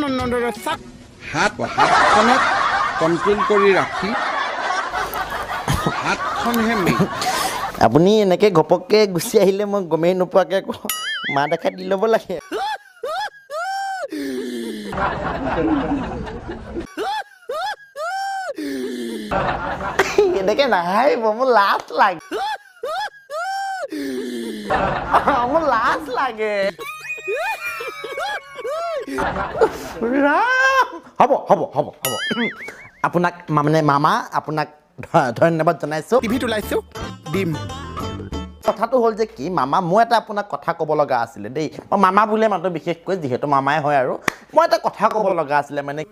ন চাক হাতখনক কণ্ট্ৰল কৰি ৰাখি হাতখনহে মেইন। আপুনি এনেকৈ ঘপককৈ গুচি আহিলে মই গমেই নোপোৱাকৈ আকৌ মাত এষাৰ দি ল'ব লাগে। এনেকৈ নাহাঁহিব, মোৰ লাজ লাগে, মোৰ লাজ লাগে। ৰাম, হ'ব হ'ব হ'ব হ'ব। আপোনাক মানে মামা, আপোনাক ধন্যবাদ জনাইছোঁ। টিভিত ওলাইছোঁ দিম। কথাটো হ'ল যে কি মামা, মই এটা আপোনাক কথা ক'ব লগা আছিলে দেই। মই মামা বুলিয়ে মাতো বিশেষকৈ, যিহেতু মামাই হয় আৰু। মই এটা কথা ক'ব লগা আছিলে, মানে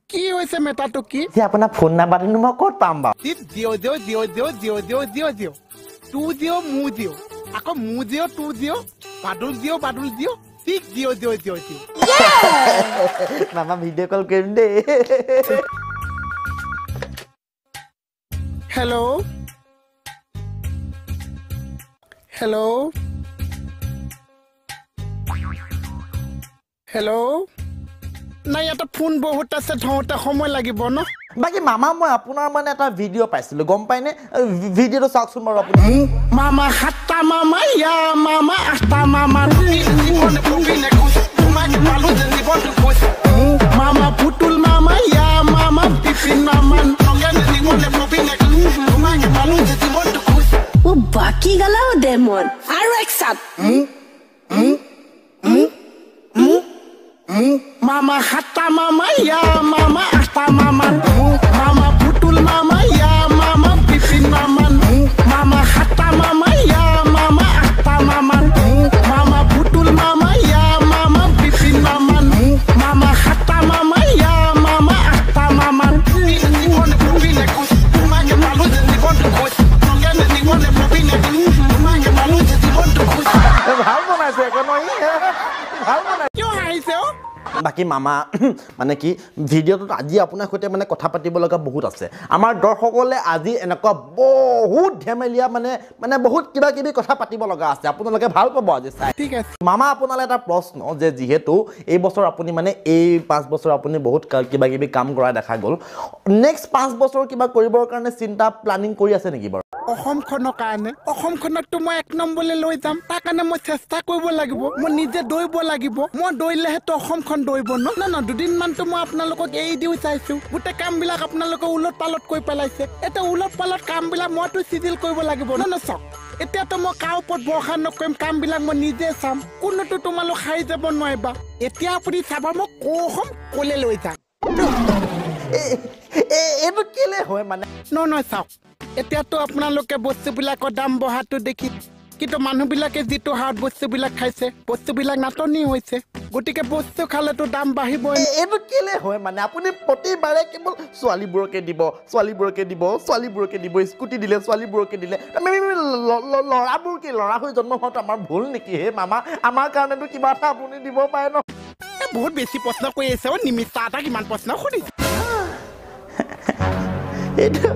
কি হৈছে মেটাটো কি যে আপোনাৰ ফোন নাম্বাৰটোনো মই ক'ত পাম বাৰু? 6 0 0 0 0 0 0 0 0 2 0 মু 0 আকৌ মু 0 2 0 বাদুল 0 বাদুল 0 6 0 0 0 0। মামা ভিডিঅ' কল কৰিম দেই। হেল্ল' হেল্ল' হেল্ল', নাই ইয়াতে ফোন বহুত আছে, ধৰোঁতে সময় লাগিব ন। বাকী মামা, মই আপোনাৰ মানে এটা ভিডিঅ' পাইছিলোঁ, গম পাইনে? ভিডিঅ'টো চাওকচোন বাৰু আপুনি। মামা 7টা মামা ইয়া মামা 8টা মামা মামা পুতুল মামা ইয়া মামা বিপিন মামা। ও বাকি গেলাও দে মন আৰু এক সাত। মামা 7টা মামা ইয়া মামা 8টা মামা মামা পুতুল মামা ইয়া মামা বিপিন মামা মামা 7টা মামা ইয়া মামা 8টা মামা মামা পুতুল মামা ইয়া মামা বিপিন মামা মামা 7টা মামা ইয়া মামা 8টা মামা। ভাল বনাইছে আকৌ ন, ভাল বনাইছে। কিয় হাঁহিছে অ? বাকী মামা, মানে কি ভিডিঅ'টোত আজি আপোনাৰ সৈতে মানে কথা পাতিব লগা বহুত আছে। আমাৰ দৰ্শকসকলে আজি এনেকুৱা বহুত ধেমেলীয়া মানে মানে বহুত কিবা কিবি কথা পাতিব লগা আছে, আপোনালোকে ভাল পাব আজি চাই। ঠিক আছে মামা, আপোনালৈ এটা প্ৰশ্ন যে যিহেতু এই বছৰ আপুনি মানে এই 5 বছৰ আপুনি বহুত কিবা কিবি কাম কৰা দেখা গ'ল, নেক্সট 5 বছৰ কিবা কৰিবৰ কাৰণে চিন্তা প্লানিং কৰি আছে নেকি বাৰু? অসমখনৰ কাৰণে, অসমখনকতো মই 1 নম্বৰলৈ লৈ যাম, তাৰ কাৰণে মই চেষ্টা কৰিব লাগিব, মই নিজে দৌৰিব লাগিব। মই দৌৰিলেহেতো অসমখন দৌৰিব ন। ন দুদিনমানতো মই আপোনালোকক এৰি দিও চাইছোঁ, গোটেই কামবিলাক আপোনালোকে ওলট পালট কৰি পেলাইছে। এতিয়া ওলট পালট কামবিলাক মইতো চিজিল কৰিব লাগিব ন। ন চাওক, এতিয়াতো মই কাৰ ওপৰত ভৰসা নকৰিম, কামবিলাক মই নিজে চাম, কোনোতো তোমালোক সাৰি যাব নোৱাৰিবা। এতিয়া আপুনি চাব মই কৌশম ক'লে লৈ যাম। এইটো কেলে হয় মানে? নহয় চাওক, এতিয়াতো আপোনালোকে বস্তুবিলাকৰ দাম বঢ়াটো দেখি, কিন্তু মানুহবিলাকে যিটো হাৰত বস্তুবিলাক খাইছে, বস্তুবিলাক নাটনি হৈছে, গতিকে বস্তু খালেতো দাম বাঢ়িবই। এইটো কেলে হয় মানে? আপুনি প্ৰতিবাৰে কেৱল ছোৱালীবোৰকে দিব, ছোৱালীবোৰকে দিব, ছোৱালীবোৰকে দিব, স্কুটি দিলে ছোৱালীবোৰকে দিলে, ল'ৰাবোৰ কি ল'ৰা হৈ জন্ম হোৱাটো আমাৰ ভুল নেকি হে মামা? আমাৰ কাৰণেতো কিবা এটা আপুনি দিব পাৰে ন। বহুত বেছি প্ৰশ্ন কৰি আছে অ, নিমিষা এটা কিমান প্ৰশ্ন সুধিছে। এইটো